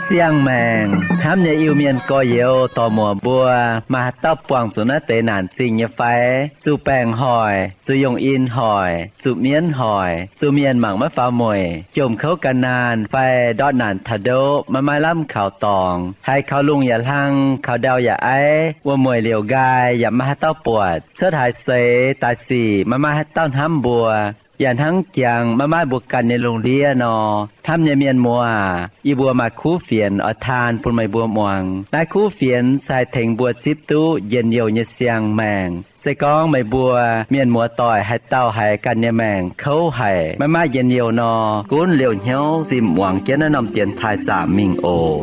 Siang-maengc hnamv nyei Iu-Mienh gorx-youz dorc-muoc mbuo, maaih haaix dauh buangh zuqc naaiv deix naanc zingh nyei fai? Zuqc baengc hoic, zuqc yongh in hoic, zuqc mienv hoic, zuqc mienh mangc maiv faaux mueic, jomc kouv gan naanh fai ndortv naanc taux ndoqv maiv maaih lamh kaux dorngx, haiz kaux lungh yaac hlang, kaux ndau yaac aiv, wuom-mueic liouc nqaai yaac maiv maaih haaix dauh buatc, cuotv haaix seix daaih sic maiv maaih haaix dauh hnamv mbuo, yaac hnangv jangx maiv maaih mbuo ganh nyei lungh ndiev nor, hnamv nyei mienh muoz aac, yie mbuo maaih kuv fienx oix taan bun meih mbuo muangx. Naaiv kuv fienx se haih tengx mbuo zipv duqv njien-youh nyei siang-maengc. Se gorngv meih mbuo mienh muoz-doic haaix dauh haiz ganh nyei maengc kouv haic, maiv maaih njien-youh nor, gunv liouh hnyouv zinh muangx jienv naaiv norm dienx taaih zaamc mingh oc.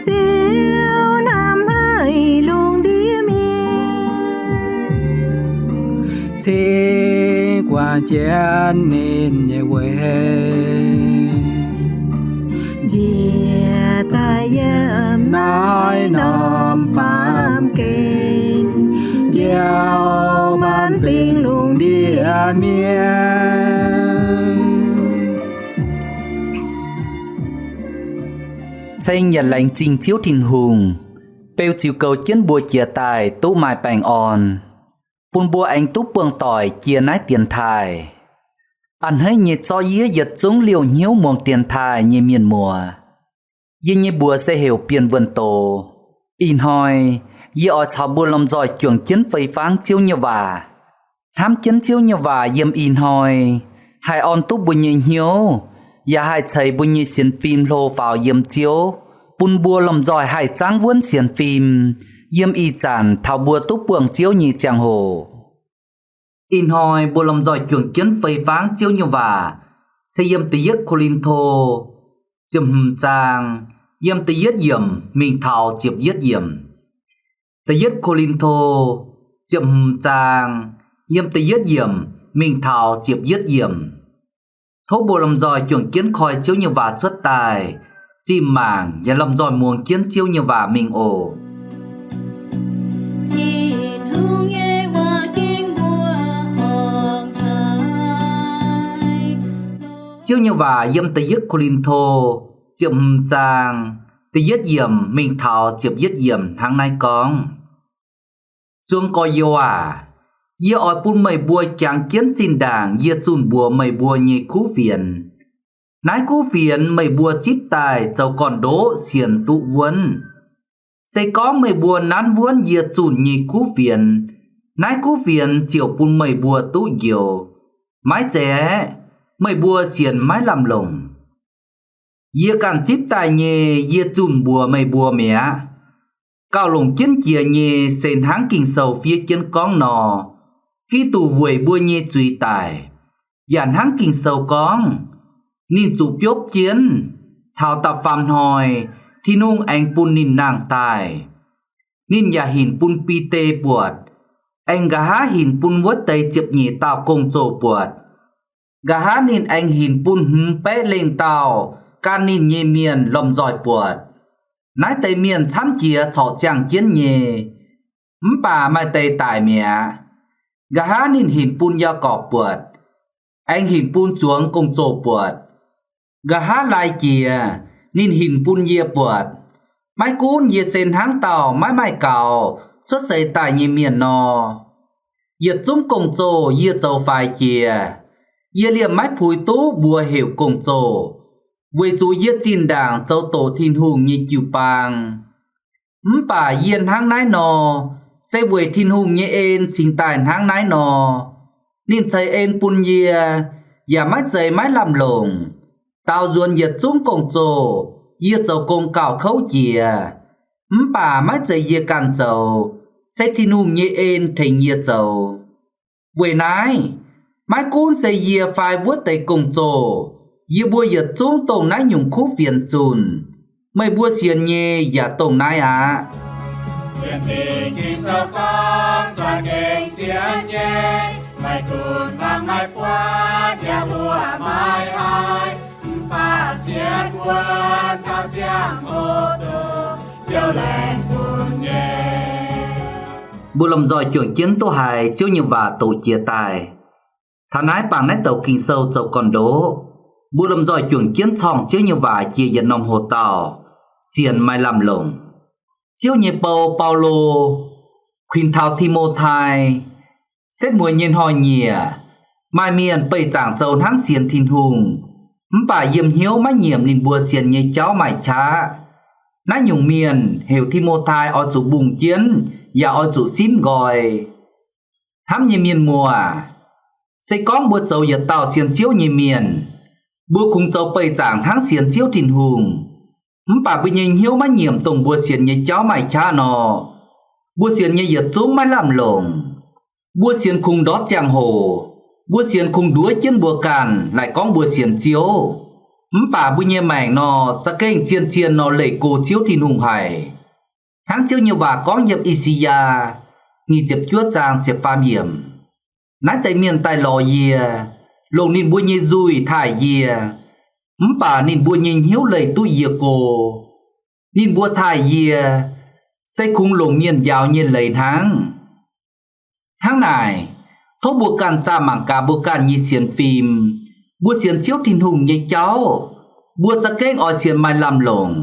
Ziouv hnamv haic lungh ndiev mienh, cingx guangc jienv ninh nyei weic, njiec daaih yiem naaiv norm baamh gen, njoux maanc fingx lungh ndiev mienh. Ceng yaac laengz zingh Ziouv Tin-Hungh, beu ziux goux jienv mbuo jiex daaih duqv maaih baengh orn, bun mbuo aengx duqv buangh doic jiex naaiv dienx taaih. A'hneiv nyei zorqv yie yietc zungv liouh hnyouv muangx dienx taaih nyei mienh muoz. Yie nyei mbuox se heuc Bienh Wuonh Doz. Ih hnoi yie oix caux mbuo lomh nzoih juangc jienv fei fangv Ziouv nyei waac. Hnamv jienv Ziouv nyei waac yiem ih hnoi haih orn duqv mbuo nyei hnyouv, yaac haih ceix mbuo nyei sienx fim hlo faaux yiem Ziouv, bun mbuo lomh nzoih haih zaangv wuonv sienx fim yiem ih zanc taux mbuo duqv buangh Ziouv nyei ziangh hoc. Ih hnoi mbuo lomh nzoih juangc jienv fei fangv Ziouv nyei waac se yiem da'yietv Ko^lin^to ziepc hmz zaang, yiem da'yietv yiemc mingh taux ziepc yietv yiemc. Da'yietv Ko^lin^to ziepc hmz zaang, yiem da'yietv yiemc mingh taux ziepc yietv yiemc. Tov mbuo lomh nzoih juangc jienv koi Ziouv nyei waac cuotv daaih, zinh mangc yaac lomh nzoih muangx jienv Ziouv nyei waac mingh oc. Tin-Hungh nyei waac ging mbuo horngc haic. Ziouv nyei waac yiem da'yietv Ko^lin^to ziepc hmz zaang, da'yietv yiemc mingh taux ziepc yietv yiemc hnangv naaiv gorngv, Zuangx gorx-youz aac, yie oix bun meih mbuo jangx jienv zinh ndaangc yie zunh mbuox meih mbuo nyei kuv fienx. Naaiv kuv fienx meih mbuo zipv daaih zoux gorn-ndoqv sienx duqv wuonv. Se gorngv meih mbuo nanv wuonv yie zunh nyei kuv fienx, naaiv kuv fienx ziouc bun meih mbuo duqv njoux. Maiv zeiz aeqv, meih mbuo sienx maiv lamh longc. Yie ganh zipv daaih nyei yie zunh mbuox meih mbuo mi'aqv. Gauh longc jienv jiex nyei se hnangv Ging-Sou fiev jienv gorngv nor, Giduc weic mbuo nyei zuiz daic. Yaac hnangv Ging-Sou gorngv, ninh zuqc biopv jienv, taux da'faam hnoi Tin-Hungh aengx bun ninh nangh daaih. Ninh yaac hinc bun Bide buatc, aengx nqa'haav hinc bun wuov deix ziepc nyeic dauh gong-zoh buatc. Nqa'haav ninh aengx hinc bun hmz baeqv lengh dauh gan ninh nyei mienh lomh nzoih buatc. Naaiv deix mienh camv jiex corc ziangh jienv nyei, mv baac maaih deix daic mi'aqv. Nqa'haav ninh hinc bun Yaagorpc buatc, aengx hinc bun zuangx gong-zoh buatc. Nqa'haav lai jiex, ninh hinc bun yie buatc. Maiv gunv yie se hnangv dauh maiv maaih gaux cuotv seix daaih nyei mienh nor, yietc zungv gong-zoh yie zoux faix jiex. Yie liemh maiv puix duqv mbuox heuc gong-zoh, weic zuqc yie zinh ndaangc zoux doqc Tin-Hungh nyei jiu-baang. Mv baac yie hnangv naaiv nor, se weic Tin-Hungh nyei en cingx daaih hnangv naaiv nor. Ninh ceix en bun yie, yaac maiv zeiz maiv lamh longc. Daaux nzuonx yietc zungv gong-zoh, yie zoux gong gauh kouv jiex. Mv baac maiv zeiz yie ganh zoux, se Tin-Hungh nyei en tengx yie zoux. Weic naaiv, maiv gunv se yie fai wuov deix gong-zoh, yie mbuo yietc zungv dongh naaiv nyungc kuv fienx zunh. Meih mbuo sienx nyei yaac dongh naaiv aqv. Sienx fim Ging-Sou gorngv, zunh gengh sienx nyei, maiv duqv fangx maiv buatc, yaac mbuoqc maiv haih. Mv baac Mbuo lomh nzoih juangc jienv duqv haiz Ziouv nyei waac doqc jiex daaih. Taux naaiv bangc naaiv douc Ging-Sou zoux gorn-ndoqv, mbuo lomh nzoih juangc jienv corngh Ziouv nyei waac jiex yietc norm hoc-dauh, Sienx Maaih Lamh Longc. Ziouv nyei bou, Baulo, kuinx taux Ti^mo^tai. Setv mueiz nyei hnoi-nyieqc, maaih mienh beih zaangc zoux hnangv sienx Tin-Hungh, mv baac yiem hnyouv maiv nyiemc ninh mbuo sienx nyei jauv maaih qaqv. Naaiv nyungc mienh heuc Ti^mo^tai oix zuqc mbungh jienv yaac oix zuqc simv nqoi. Hnamv nyei mienh muoz, se gorngv mbuo zoux yietc dauh sienx Ziouv nyei mienh, mbuo kungx zoux beih zaangc hnangv sienx Ziouv Tin-Hungh, mv baac mbuo nyei hnyouv maiv nyiemc dongh mbuo sienx nyei jauv maaih qaqv nor, mbuo sienx nyei yietc zungv maiv lamh longc. Mbuo sienx kungx ndortv ziangh hoc, mbuo sienx kungx nduov jienv mbuo ganh laaic gorngv mbuo sienx Ziouv, mv baac mbuo nyei maengc nor, za'gengh zien-zien nor leih go Ziouv Tin-Hungh haic. Hnangv Ziouv nyei waac gorngv yiem I^saa^yaa nyic ziepc juov zaang ziepc faam yiemc, Naaiv deix mienh daaih lorz yie, longc ninh mbuo nyei nzuih taaih yie, mv baac ninh mbuo nyei hnyouv leih duqv yie go. Ninh mbuo taaih yie, se kungx longc mienh njaaux nyei leiz hnangv. Hnangv naaic, tov mbuo ganh zaah mangc gaax mbuo ganh nyei sienx fim. Mbuo sienx Ziouv Tin-Hungh nyei jauv, mbuo za'gengh oix sienx maaih lamh longc,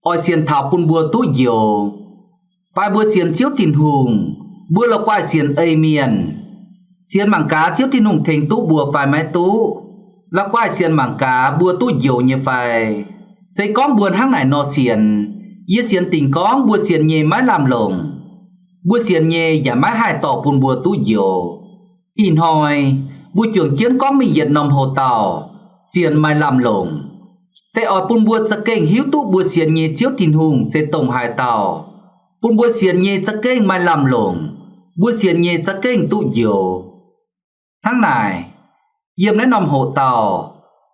oix sienx taux bun mbuo duqv njoux. Fai mbuo sienx Ziouv Tin-Hungh, mbuo la'guaih sienx ei mienh, sienx mangc gaax Ziouv Tin-Hungh tengx duqv mbuo fai maiv duqv, la'guaih sienx mangc gaax mbuo duqv njoux nyei fai. Se gorngv mbuo hnangv naaic nor sienx, yie sienx dingc gorngv mbuo sienx nyei maiv lamh longc. Mbuo sienx nyei yaac maiv haih dorh bun mbuo duqv njoux. Ih hnoi, mbuo juangc jienv gorngv mingh yietc norm hoc-dauh, sienx maaih lamh longc. Se oix bun mbuo za'gengh hiuv duqv mbuo sienx nyei Ziouv Tin-Hungh se dongh haaix dauh, bun mbuo sienx nyei za'gengh maaih lamh longc, mbuo sienx nyei za'gengh duqv njoux. Hnangv naaic, yiem naaiv norm hoc-dauh,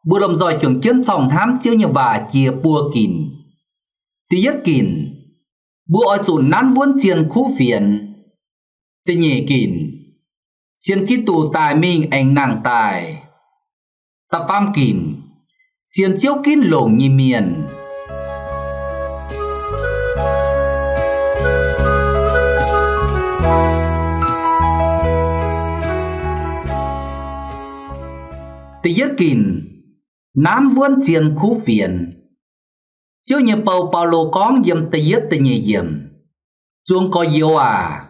mbuo lomh nzoih juangc jienv corngh hnamv Ziouv nyei waac jiex buo ginc. Da'yietv ginc, mbuo oix zuqc nanv wuonv zien kuv fienx. Da'nyeic ginc, sienx Giduc daic mingh aengx nangh daaih. Da'faam ginc, sienx Ziouv ginv longc nyei mienh. Da'yietv ginc, nanv wuonv zien kuv fienx. Ziouv nyei bou Baulo gorngv yiem da'yietv da'nyeic yiemc, Zuangx gorx-youz aac,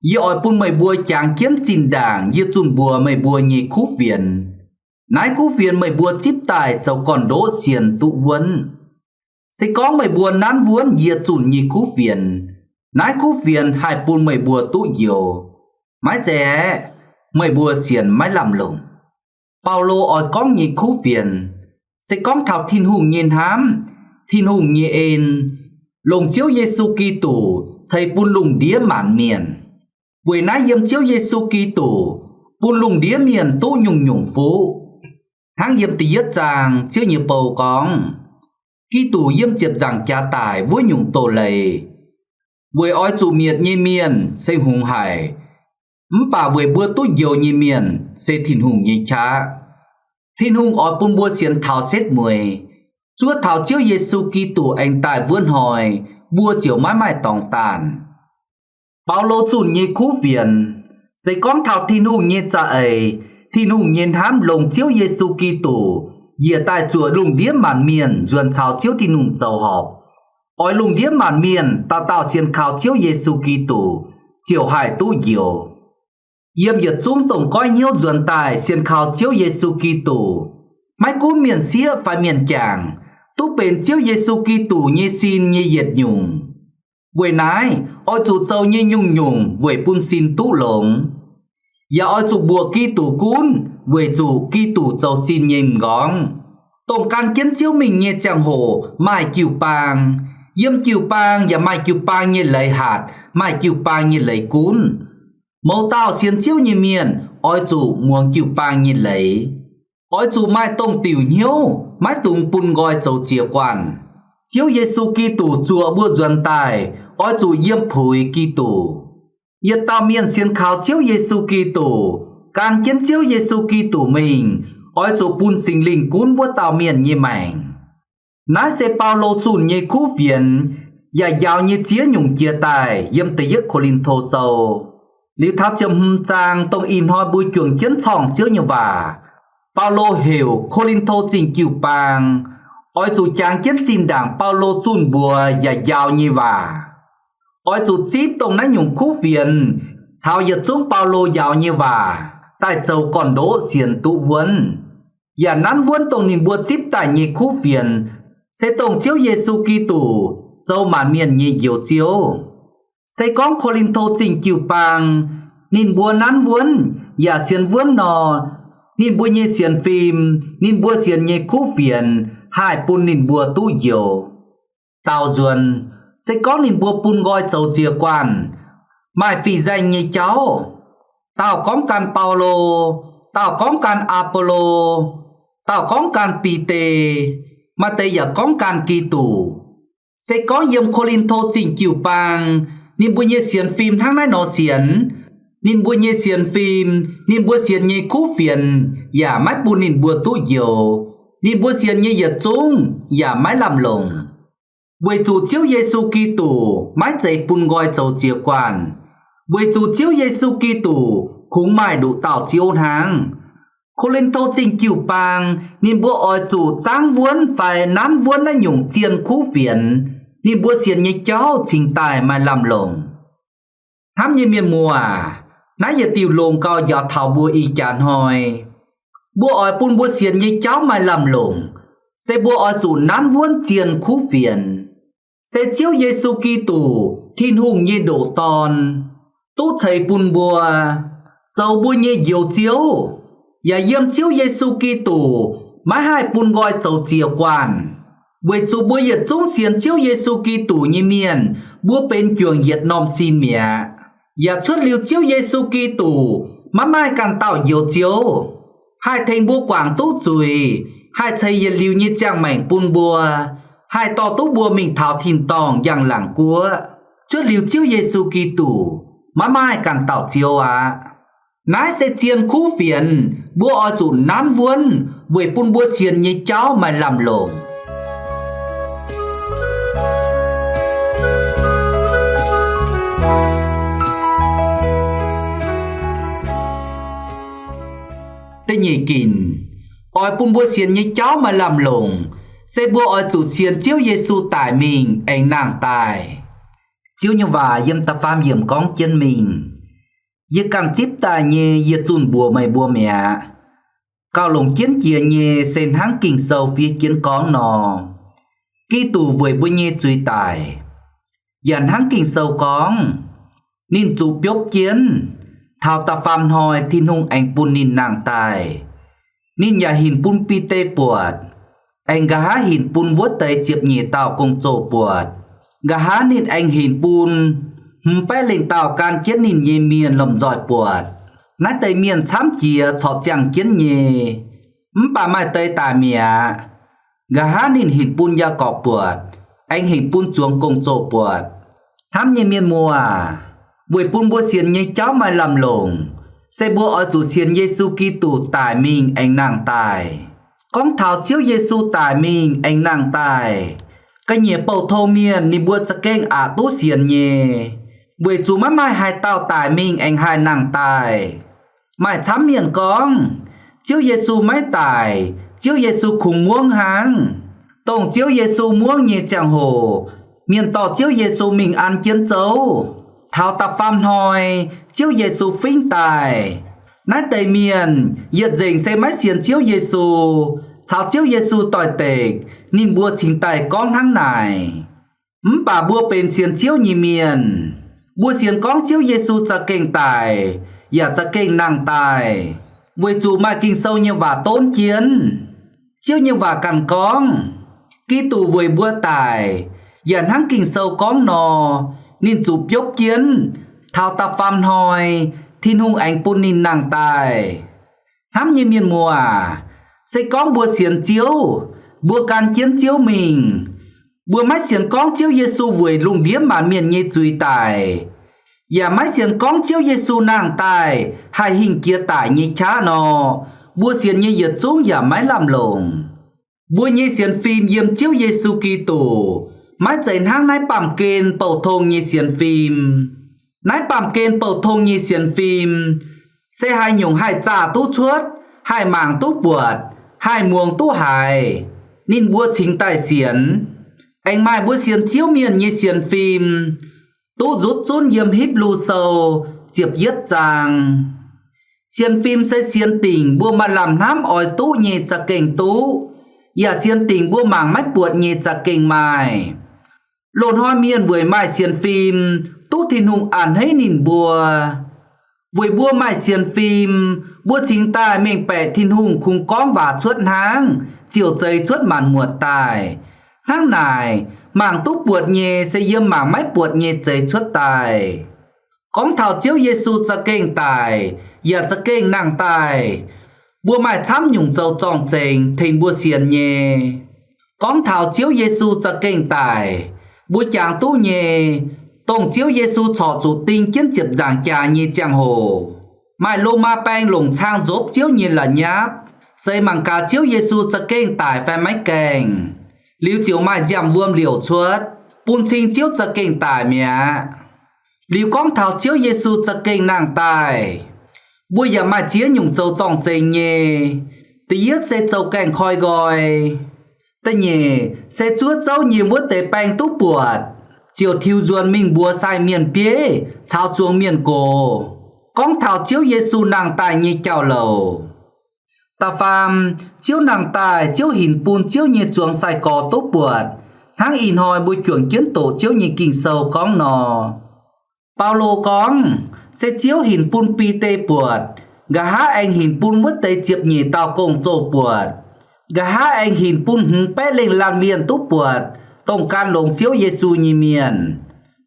yie oix bun meih mbuo jangx jienv zinh ndaangc yie zunh mbuox meih mbuo nyei kuv fienx. Naaiv kuv fienx meih mbuo zipv daaih zoux gorn-ndoqv sienx duqv wuonv. Se gorngv meih mbuo nanv wuonv yie zunh nyei kuv fienx, naaiv kuv fienx haih bun meih mbuo duqv njoux. Maiv zeiz aeqv, meih mbuo sienx maiv lamh longc. Baulo oix gorngv nyei kuv fienx, se gorngv taux Tin-Hungh nyei hnamv, Tin-Hungh nyei en, longc Ziouv Yesu Giduc ceix bun lungh ndiev maanc mienh. Weic naaiv yiem Ziouv Yesu Giduc bun lungh ndiev mienh duqv nyungc-nyungc fuqv. Hnangv yiem da'yietv zaang Ziouv nyei bou gorngv, Giduc yiem ziepc nzaangc jaax daic wuov nyungc doz-leiz, weic oix zuqc mietc nyei mienh se hngongx haic, mv baac weic mbuo duqv njoux nyei mienh se Tin-Hungh nyei qaqv. Tin-Hungh oix bun mbuo sienx taux setv mueiz, zuov taux Ziouv Yesu Giduc aengx daaih wuov hnoi, mbuo ziouc maiv maaih dorngx daanh. Baulo zunh nyei kuv fienx, se gorngv taux Tin-Hungh nyei za'eix, Tin-Hungh nyei hnamv longc Ziouv Yesu Giduc njiec daaih zuoqc lungh ndiev maanc mienh nzuonx caux Ziouv Tin-Hungh zoux horpc, oix lungh ndiev maanc mienh dauh dauh sienx kaux Ziouv Yesu Giduc ziouc haih duqv njoux. Yiem yietc zungv dongh goiv hnyouv nzuonx daaih sienx kaux Ziouv Yesu Giduc, maiv gunv mienh sieqv fai mienh jangc, duqv benx Ziouv Yesu Giduc nyei sin nyei yietc nyungc. Weic naaiv, oix zuqc zoux nyei nyungc-nyungc weic bun sin duqv longx. Yaac oix zuqc mbuoqc Giduc gunv weic zuqc Giduc zoux sin nyei m'nqorngv. Dongh gan jienv Ziouv mingh nyei ziangh hoc maaih jiu-baang. Yiem jiu-baang yaac maaih jiu-baang nyei leiz hatc, maaih jiu-baang nyei leiz gunv. Mouz dauh sienx Ziouv nyei mienh oix zuqc muangx jiu-baang nyei leiz. Oix zuqc maaih dongh diuc hnyouv, maiv dungx bun nqoi zoux ziex guanh. Ziouv Yesu Giduc zuoqc mbuo nzuonx daaih, oix zuqc yiem puix Giduc. Yietc dauh mienh sienx kaux Ziouv Yesu Giduc, gan jienv Ziouv Yesu Giduc mingh, oix zuqc bun Singx Lingh gunv wuov dauh mienh nyei maengc. Naaiv se Baulo zunh nyei kuv fienx yaac njaaux nyei ziex nyungc jiex daaih yiem Da'yietv Ko^lin^to Sou. Liuz taux ziepc hmz zaang dongh ih hnoi mbuo juangc jienv corngh Ziouv nyei waac, Baulo heuc Ko^lin^to Zingh Jiu-Baang oix zuqc jangx jienv zinh ndaangc Baulo zunh mbuox yaac njaaux nyei waac. Oix zuqc zipv dongh naaiv nyungc kuv fienx caux yietc zungv Baulo njaaux nyei waac daaih zoux gorn-ndoqv sienx duqv wuonv, yaac nanv wuonv dongh ninh mbuo zipv daaih nyei kuv fienx se dongh Ziouv Yesu Giduc, zoux maanc mienh nyei Njoux Ziouv. Se gorngv Ko^lin^to Zingh Jiu-Baang ninh mbuo nanv wuonv yaac sienx wuonv nor, ninh mbuo nyei sienx fim, ninh mbuo sienx nyei kuv fienx haih bun ninh mbuo duqv njoux. Daaux nzuonx, se gorngv ninh mbuo bun nqoi zoux ziex guanh, maaih fih nzaeng nyei jauv. Dauh gorngv gan Baulo, dauh gorngv gan Apolo, dauh gorngv gan Bide, maaih deix yaac gorngv gan Giduc. Se gorngv yiem Ko^lin^to Zingh Jiu-Baang ninh mbuo nyei sienx fim hnangv naaiv nor sienx, ninh mbuo nyei sienx fim, ninh mbuo sienx nyei kuv fienx yaac maiv bun ninh mbuo duqv njoux. Ninh mbuo sienx nyei yietc zungv yaac maiv lamh longc, weic zuqc Ziouv Yesu Giduc maiv zeiz bun nqoi zoux ziex guanh, weic zuqc Ziouv Yesu Giduc kungx maaih nduqc dauh Ziouv hnangv. Ko^lin^to Zingh Jiu-Baang ninh mbuo oix zuqc zaangv wuonv fai nanv wuonv naaiv nyungc zien kuv fienx, ninh mbuo sienx nyei jauv cingx daaih maaih lamh longc. Hnamv nyei mienh muoz, naaiv yietc diuh longx gauh njaaux taux mbuo ih jaax hnoi. Mbuo oix bun mbuo sienx nyei jauv maaih lamh longc, se mbuo oix zuqc nanv wuonv zien kuv fienx. Se Ziouv Yesu Giduc, Tin-Hungh nyei ndoqc Dorn, duqv ceix bun mbuo, zoux mbuo nyei Njoux Ziouv. Yaac yiem Ziouv Yesu Giduc maiv haih bun nqoi zoux ziex guanh, weic zuqc mbuo yietc zungv sienx Ziouv Yesu Giduc nyei mienh mbuo benx juangc yietc norm sin mi'aqv. Yaac cuotv liuz Ziouv Yesu Giduc maiv maaih ganh dauh Njoux Ziouv haih tengx mbuo guangc duqv zuiz, haih ceix yietc liuz nyei ziangh maengc bun mbuo, haih dorh duqv mbuo mingh taux tin-dorngh njang-laangc guoqv. Cuotv liuz Ziouv Yesu Giduc, maiv maaih ganh dauh Ziouv aqv. Naaiv se zien kuv fienx, mbuo oix zuqc nanv wuonv weic bun mbuo sienx nyei jauv maaih lamh longc. Da'nyeic ginc, oix bun mbuo sienx nyei jauv maaih lamh longc, se mbuo oix zuqc sienx Ziouv Yesu daic mingh aengx nangh daaih. Ziouv nyei waac yiem da'faam yiemc gorngv jienv mingh, Yie ganh zipv daaih nyei yie zunh mbuox meih mbuo mi'aqv. Gauh longc jienv jiex nyei se hnangv Ging-Sou fiev jienv gorngv nor, Giduc weic mbuo nyei zuiz daic. Yaac hnangv Ging-Sou gorngv, ninh zuqc biopv jienv, taux da'faam hnoi Tin-Hungh aengx bun ninh nangh daaih. Ninh yaac hinc bun Bide buatc, aengx nqa'haav hinc bun wuov deix ziepc nyeic dauh gong-zoh buatc. Nqa'haav ninh aengx hinc bun hmz baeqv lengh dauh gan jienv ninh nyei mienh lomh nzoih buatc. Naaiv deix mienh camv jiex corc ziangh jienv nyei, mv baac maaih deix daic mi'aqv. Nqa'haav ninh hinc bun Yaagorpc buatc, aengx hinc bun zuangx gong-zoh buatc. Hnamv nyei mienh muoz, weic bun mbuo sienx nyei jauv maaih lamh longc, se mbuo oix zuqc sienx Yesu Giduc daic mingh aengx nangh daaih. Gorngv taux Ziouv Yesu daic mingh aengx nangh daaih, ga'nyiec bouh to mienh ninh mbuo za'gengh aqc duqv sienx nyei, weic zuqc maiv maaih haaix dauh daic mingh aengx haih nangh daaih. Maaih camv mienh gorngv, Ziouv Yesu maiv daic, Ziouv Yesu kungx muangv hnangv. Dongh Ziouv Yesu muangv nyei ziangh hoc, mienh dorh Ziouv Yesu mingh an jienv zouv. Taux da'faam hnoi, Ziouv Yesu fingv daaih. Naaiv deix mienh yietc nzengc se maiv sienx Ziouv Yesu caux Ziouv Yesu doix-dekc, ninh mbuo cingx daaih gorngv hnangv naaic. Mv baac mbuo benx sienx Ziouv nyei mienh, mbuo sienx gorngv Ziouv Yesu za'gengh daic, yaac za'gengh nangh daaih, weic zuqc maaih Ging-Sou nyei waac donv jienv. Ziouv nyei waac ganh gorngv, Giduc weic mbuo daic, yaac hnangv Ging-Sou gorngv nor, ninh zuqc biopv jienv, taux da'faam hnoi Tin-Hungh aengx bun ninh nangh daaih. Hnamv nyei mienh muoz aac, se gorngv mbuo sienx Ziouv, mbuo gan jienv Ziouv mingh, mbuo maiv sienx gorngv Ziouv Yesu weic lungh ndiev maanc mienh nyei zuiz daic, yaac maiv sienx gorngv Ziouv Yesu nangh daaih haih hingh jiex daic nyei qaqv nor, mbuo sienx nyei yietc zungv yaac maiv lamh longc. Mbuo nyei sienx fim yiem Ziouv Yesu Giduc maiv zeiz hnangv naaiv baamh gen bouh tong nyei sienx fim. Naaiv baamh gen bouh tong nyei sienx fim se haaix nyungc haih zaah duqv cuotv, haih mangc duqv buatc, haih muangx duqv haiz, ninh mbuo cingx daaih sienx. Aengx maaih mbuo sienx Ziouv mienh nyei sienx fim duqv nzutv zunv yiem Hipv^lu Sou ziepc yietv zaang. Sienx fim se sienx dingc mbuo maaih lamh hnamv oix duqv nyei za'gengh duqv, yaac sienx dingc mbuo mangc maiv buatc nyei za'gengh maaih. Loz-hnoi mienh weic maaih sienx fim duqv Tin-Hungh a'hneiv ninh mbuo. Weic mbuo maaih sienx fim, mbuo cingx daaih mengh baeqc Tin-Hungh kungx gorngv waac cuotv hnangv ziouc zeix cuotv maanc muotc daaih. Hnangv naaic, mangc duqv buatc nyei se yiem mangc maiv buatc nyei zeix cuotv daaih. Gorngv taux Ziouv Yesu za'gengh daic yaac za'gengh nangh daaih, mbuo maaih camv nyungc zoux zorng-zengx tengx mbuo sienx nyei. Gorngv taux Ziouv Yesu za'gengh daic, mbuo jangx duqv nyei, dongh Ziouv Yesu corc zuqc ding jienv ziepc nzaangc jaax nyei ziangh hoc, maaih Lomaa baeng longc cang nzopv Ziouv nyei la'nyapv seix mangc gaax Ziouv Yesu za'gengh daic fai maiv gaengh, liuz ziouc maaih nziaamv-wuom liouc cuotv, bun cing Ziouv za'gengh daic mi'aqv. Liuz gorngv taux Ziouv Yesu za'gengh nangh daaih, mbuo yaac maaih ziex nyungc zoux zorng-zengx nyei. Da'yietv se zoux gaengh koi nqoi. Da'nyeic se zuov zouv nyei wuov deix baeng duqv buatc, ziouc tiux nzuonx mingh mbuox sai mienh bieiv caux zuangx mienh gox gorngv taux Ziouv Yesu nangh daaih nyei jauv-louc. Da'faam, Ziouv nangh daaih, Ziouv hinc bun Ziouv nyei zuangx sai-gorx duqv buatc, hnangv ih hnoi mbuo juangc jienv doqc Ziouv nyei Ging-Sou gorngv nor. Baulo gorngv, se Ziouv hinc bun Bide buatc, nqa'haav aengx hinc bun wuov deix ziepc nyeic dauh gong-zoh buatc, nqa'haav aengx hinc bun hmz baeqv lengh laanh mienh duqv buatc, dongh gan longx Ziouv Yesu nyei mienh.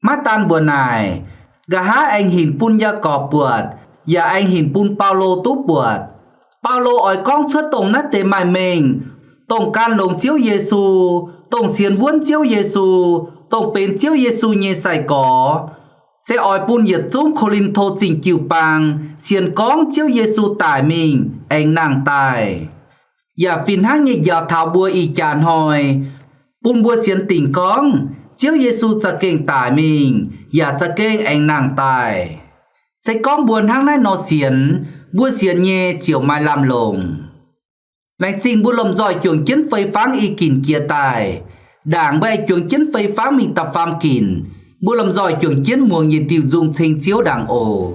Maiv daan mbuoqc naaic, nqa'haav aengx hinc bun Yaagorpc buatc, yaac aengx hinc bun Baulo duqv buatc. Baulo oix gorngv cuotv dongh naaiv deix maaih mengh, dongh gan longx Ziouv Yesu, dongh sienx wuonv Ziouv Yesu, dongh benx Ziouv Yesu nyei sai-gorx, se oix bun yietc zungv Ko^lin^to Zingh Jiu-Baang sienx gorngv Ziouv Yesu daic mingh aengx nangh daaih. Yaac fih hnangv nyei njaaux taux mbuo ih jaax hnoi, bun mbuo sienx dingc gorngv Ziouv Yesu za'gengh daic mingh yaac za'gengh aengx nangh daaih. Se gorngv mbuo hnangv naaiv nor sienx, mbuo sienx nyei ziouc maaih lamh longc. Laengz zingh mbuo lomh nzoih juangc jienv fei fangv i ginc jiex daaih. Ndaangc mbuo aengx juangc jienv fei fangv mingh da'faam ginc, mbuo lomh nzoih juangc jienv muangx yietc diuh nzung ceng Ziouv ndaangc oc.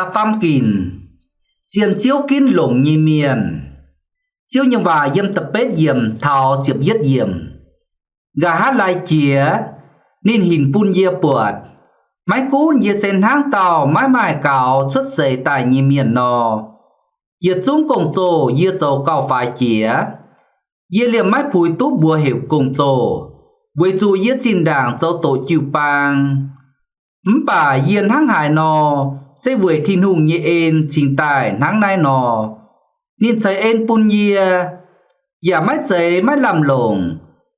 Da'faam ginc, sienx Ziouv ginv longc nyei mienh. Ziouv nyei waac yiem da'betv yiemc taux ziepc yietv yiemc. Nqa'haav laai jiex, ninh hinc bun yie buatc, maiv gunv yie se hnangv dauh maiv maaih gaux cuotv seix daaih nyei mienh nor, yietc zungv gong-zoh yie zoux gauh faix jiex. Yie liemh maiv puix duqv mbuox heuc gong-zoh, weic zuqc yie zinh ndaangc zoux doqc jiu-baang. Mv baac yie hnangv haaix nor, se weic Tin-Hungh nyei en cingx daaih hnangv naaiv nor. Ninh ceix en bun yie, yaac maiv zeiz maiv lamh longc.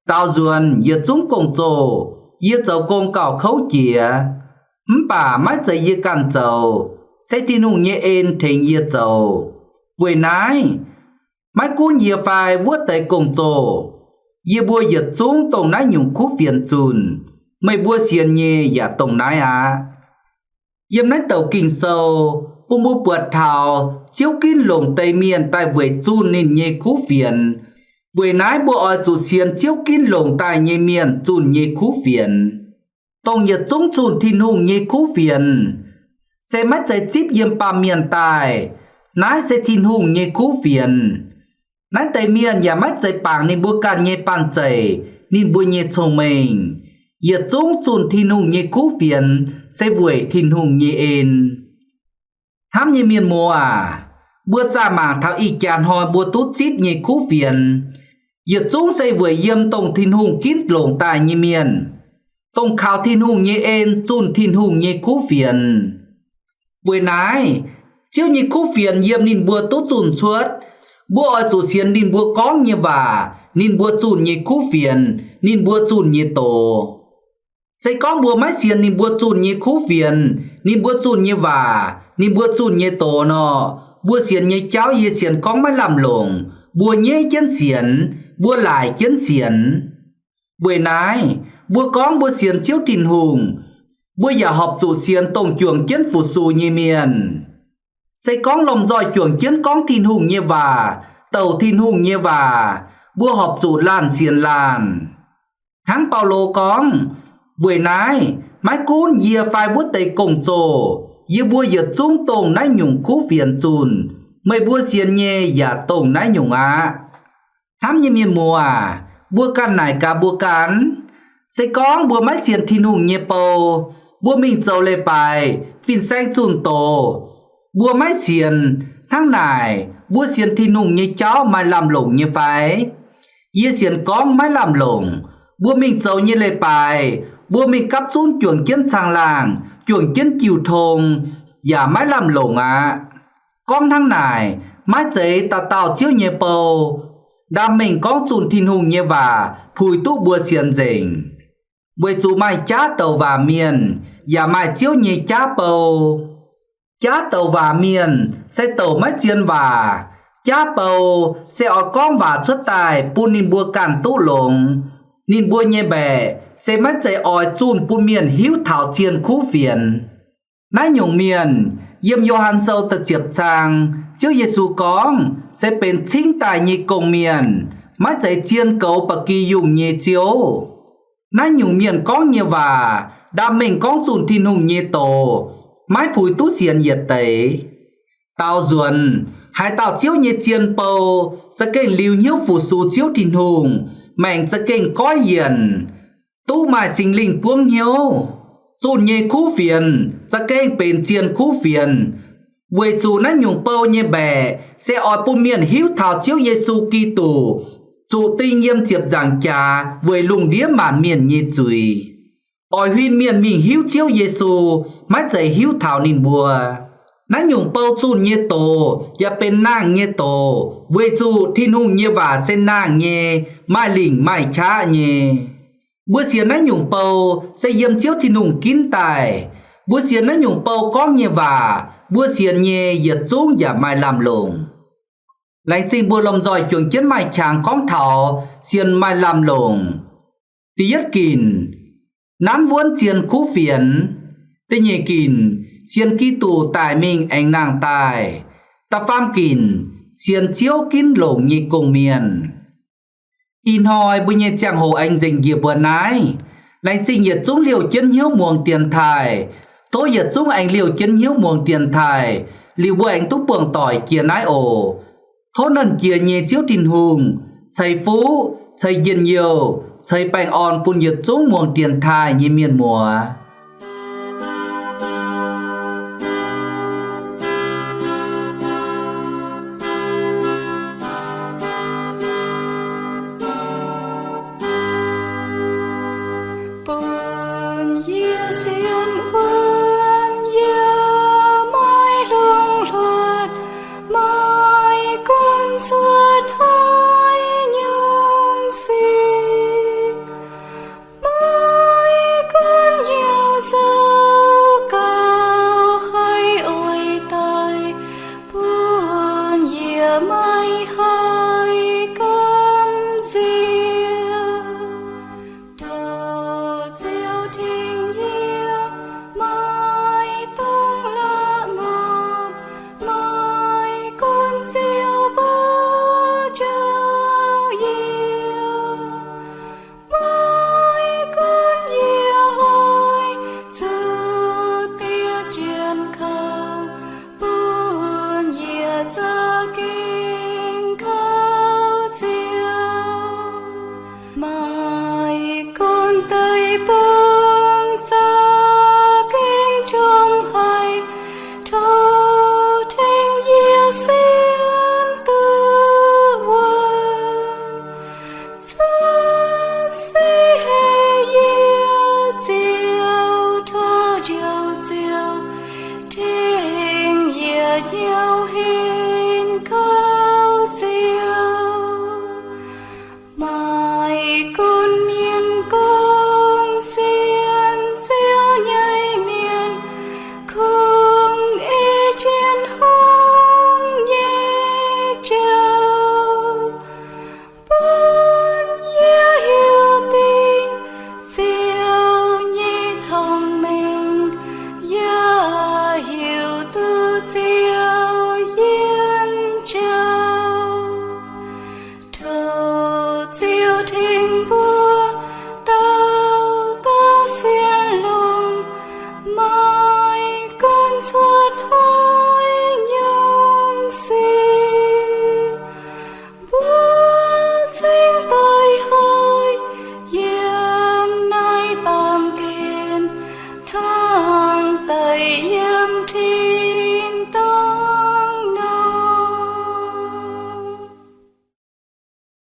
Daaux nzuonx yietc zungv gong-zoh, yie zoux gong gauh kouv jiex, mv baac maiv zeiz yie ganh zoux, se Tin-Hungh nyei en tengx yie zoux. Weic naaiv, maiv gunv yie fai wuov deix gong-zoh, yie mbuo yietc zungv dongh naaiv nyungc kuv fienx zunh. Meih mbuo sienx nyei yaac dongh naaiv aqv. Yiem naaiv douc Ging-Sou bun mbuo buatc taux Ziouv ginv longc deix mienh daaih weic zunh ninh nyei kuv fienx. Weic naaiv mbuo oix zuqc sienx Ziouv ginv longc daaih nyei mienh zunh nyei kuv fienx. Dongh yietc zungv zunh Tin-Hungh nyei kuv fienx, se maiv zeiz zipv yiem baamh mienh daaih. Naaiv se Tin-Hungh nyei kuv fienx. Naaiv deix mienh yaac maiv zeiz bangc ninh mbuo ganh nyei banh zeic, ninh mbuo nyei cong-mengh. Yietc zungv zunh Tin-Hungh nyei kuv fienx se weic Tin-Hungh nyei en. Hnamv nyei mienh muoz aac, mbuo zaah mangc taux ih jaax hnoi mbuo duqv zipv nyei kuv fienx, yietc zungv se weic yiem dongh Tin-Hungh ginv longc daaih nyei mienh, dongh kaux Tin-Hungh nyei en zunh Tin-Hungh nyei kuv fienx. Weic naaiv, Ziouv nyei kuv fienx yiem ninh mbuo duqv zunh cuotv. Mbuo oix zuqc sienx ninh mbuo gorngv nyei waac, ninh mbuo zunh nyei kuv fienx, ninh mbuo zunh nyei doz. Se gorngv mbuo maiv sienx ninh mbuo zunh nyei kuv fienx, ninh mbuo zunh nyei waac, ninh mbuo zunh nyei doz nor, mbuo sienx nyei jauv yie sienx gorngv maiv lamh longc. Mbuo nyeiv jienv sienx, mbuo laaic jienv sienx. Weic naaiv, mbuo gorngv mbuo sienx Ziouv Tin-Hungh, mbuo yaac horpc zuqc sienx dongh juangc jienv fu-sux nyei mienh. Se gorngv lomh nzoih juangc jienv gorngv Tin-Hungh nyei waac, douc Tin-Hungh nyei waac, mbuo horpc zuqc laanh sienx laanh. Hnangv Baulo gorngv, weic naaiv, maiv gunv yie fai wuov deix gong-zoh, yie mbuo yietc zungv dongh naaiv nyungc kuv fienx zunh. Meih mbuo sienx nyei yaac dongh naaiv nyungc aqv. Hnamv nyei mienh muoz aac, mbuo ganh naaic gaax mbuo ganh, se gorngv mbuo maiv sienx Tin-Hungh nyei bou, mbuo mingh zoux leiz-baaix, fin-saeng zunh doz, mbuo maiv sienx, hnangv naaic mbuo sienx Tin-Hungh nyei jauv maaih lamh longc nyei fai? Yie sienx gorngv maiv lamh longc. Mbuo mingh zoux nyei leiz-baaix, mbuo mingh gapv zunv juangc jienv caangh laangh, juangc jienv jiu tong, yaac maiv lamh longc aqv. Gorngv hnangv naaic, maiv zeiz dauh dauh Ziouv nyei bou. Ndaam mengh gorngv zunh Tin-Hungh nyei waac puix duqv mbuo sienx nzengc, weic zuqc maaih jaav douc waac mienh, yaac maaih Ziouv nyei jaav bou. Jaav douc waac mienh se douc maiv zien waac. Jaav bou se oix gorngv waac cuotv daaih bun ninh mbuo ganh duqv longx. Ninh mbuo nyei mbaeqc se maiv zeiz oix zunh bun mienh hiuv taux zien kuv fienx. Naaiv nyungc mienh, yiem Yo^han Sou da'ziepc zaang, Ziouv Yesu gorngv se benx cingv daaih nyei gong-mienh, maiv zeiz zien goux ba'gi yungh nyei Ziouv. Naaiv nyungc mienh gorngv nyei waac ndaam mengh gorngv zunh Tin-Hungh nyei doz, maiv puix duqv sienx yietc deix. Daaux nzuonx, haaix dauh Ziouv nyei zien bou za'gengh liuz hnyouv fu-sux Ziouv Tin-Hungh, maengc za'gengh goiv yienc, duqv maaih Singx Lingh buangv hnyouv. Zunh nyei kuv fienx za'gengh benx zien kuv fienx, weic zuqc naaiv nyungc bou nyei mbaeqc se oix bun mienh hiuv taux Ziouv Yesu Giduc zuqc ding yiem ziepc nzaangc jaax weic lungh ndiev maanc mienh nyei zuiz. Oix huin mienh mingh hiuv Ziouv Yesu, maiv zeiz hiuv taux ninh mbuo. Naaiv nyungc bou zunh nyei doz yaac benx nangh nyei doz, weic zuqc Tin-Hungh nyei waac se nangh nyei, maaih lingc maaih qaqv nyei. Mbuo sienx naaiv nyungc bou se yiem Ziouv Tin-Hungh ginv daaih. Mbuo sienx naaiv nyungc bou gorngv nyei waac, mbuo sienx nyei yietc zungv yaac maaih lamh longc. Laengz zingh mbuo lomh nzoih juangc jienv maaih qangx gorngv taux sienx maaih lamh longc. Da'yietv ginc, nanv wuonv zien kuv fienx. Da'nyeic ginc, sienx Giduc daic mingh aengx nangh daaih. Da'faam ginc, sienx Ziouv ginv longc nyei gong-mienh. Ih hnoi mbuo nyei ziangh hoc aengx nzengc njiec mbuo naaiv. Laengz zingh yietc zungv liouh jienv hnyouv muangx dienx taaih. Tov yietc zungv aengx liouh jienv hnyouv muangx dienx taaih, liuz mbuo aengx duqv buangh doic jiex naaiv oc. Tov Nernh Jiex nyei Ziouv Tin-Hungh ceix fuqv, ceix njien-youh, ceix baengh orn bun yietc zungv muangx dienx taaih nyei mienh muoz. Bun yie sienx wuonv yie, maiv longc hluotv, maiv gunv cuotv hnoi nyungc sic, maiv gunv hnyouv zoux gauh haih oix daaih, bun yie maiv haih gamh nziex. Tov Ziouv tengx yie, maiv dungx la'maah, maiv gunv Ziouv mbuo njoux yie, maiv gunv yie oix zuqc diev jienv kouv, bun yie za'gengh kouv Ziouv. Maiv gunv deic-bung za'gengh njongc haic, tov tengx yie sienx duqv wuonv. Zanc se heh yie Ziouv, tov Njoux Ziouv tengx yie hnyouv henv kouv Ziouv. Maiv gunv mienh gorngv sienx Ziouv nyei mienh kungx ei jienv hungh nyei jauv, bun yie hiuv dingc Ziouv nyei cong-mengh, yaac hiuv duqv Ziouv yiem jauv. Tov Ziouv tengx mbuo dauh dauh sienx longx, maiv gunv cuotv hnoi nyungc sic, mbuo cingx doix hoiv yiem naaiv baamh gen, hnangv daic yiem